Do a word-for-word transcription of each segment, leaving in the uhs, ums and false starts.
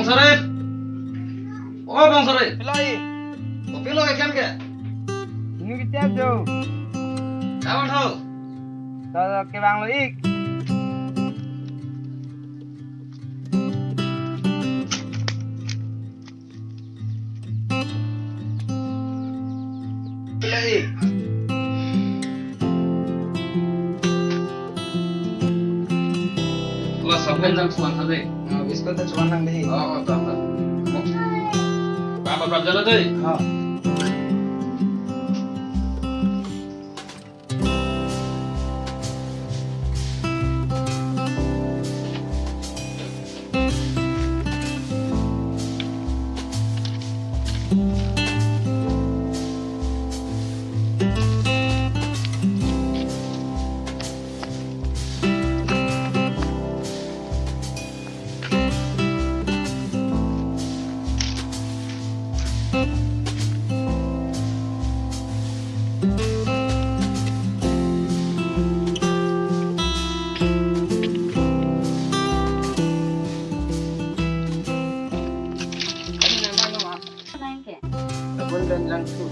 Sore. O Bong Sore. Pilo-i. Kopilo ekan ke? Ini kita jo. Kawan ho. Kalau kebang lo ik. Pilo-i. Wala sampai jam sembilan tadi. Nah, biskut ta chuan lang deh. Oh, oh, tahu, tahu. Mau. Berapa, berapa jalan tadi? Oh. Abang dan langsung.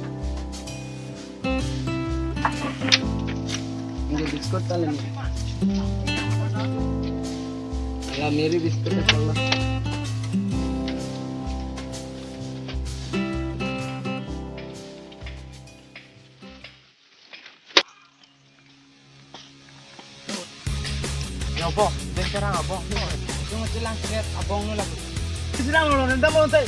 Ini biskut kali ini. Ala meri biskut ya Allah. Ya, Bong, ben terang, Bong. Yung silang sinet, Bong, no lagu. Silang lo, nenda lo, tay.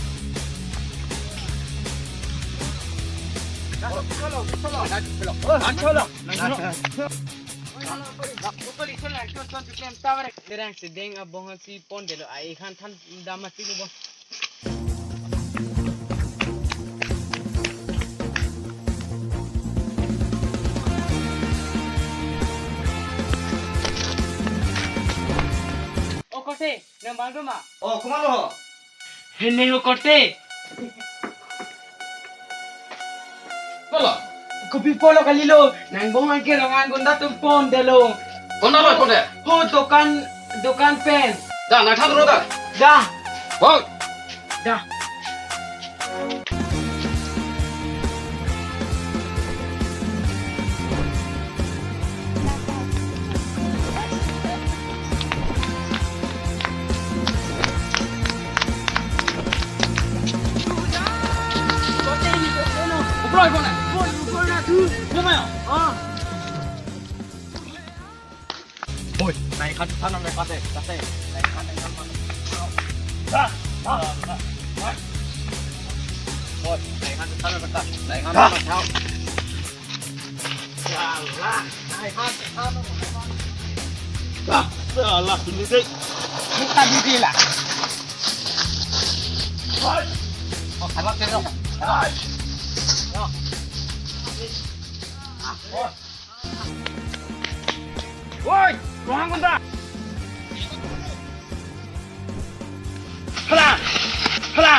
Chalo, chalo. Oh, chalo. Terang sedeng, Bong, si pondelo, ai, khan than, dama si, Bong. O korte, nang bang do ma? O, komatlo? Hene ho korte. Polo. Kopi polo kalilo, nang Bong an ke rong an gunda atum pondelo. Konat lo ponde? Ho dokan, dokan pen. Da, nang than ro da. Da. Bong. Da. Uploi kona. Uploi na tu. Cuma ya. Ah. Oi, nai khan than nang kate, kate. Nai khan than nang. Ha, ha, ha. Oi, nai khan than nang kate. Nai khan than nang. Salah, nai khan than nang. Ha, salah, ini deh. Bukan di sini lah. Oi. Oh, salah terus. Oi. Yo. Ah, oi. Oi, rohang konta. Hala, hala.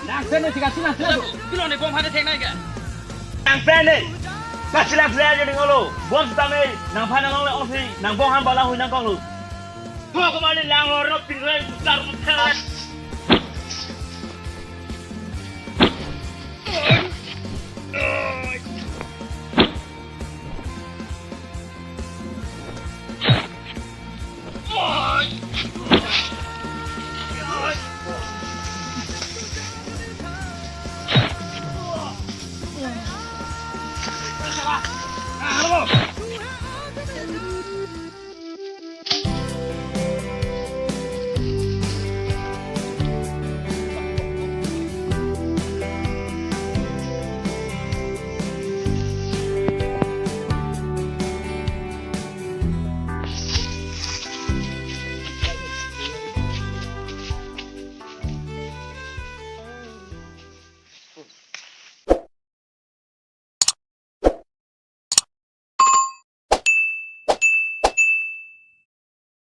Nang pen ne tiga sila sila. Kilo ne bom hade thek nai ke. Nang pen ne. Ka sila sila aja ding olo. Bom sitame nang phan nang le osi nang bom han bala hui nang kong lu. Ho kemari lang lo ro pin re tar tar.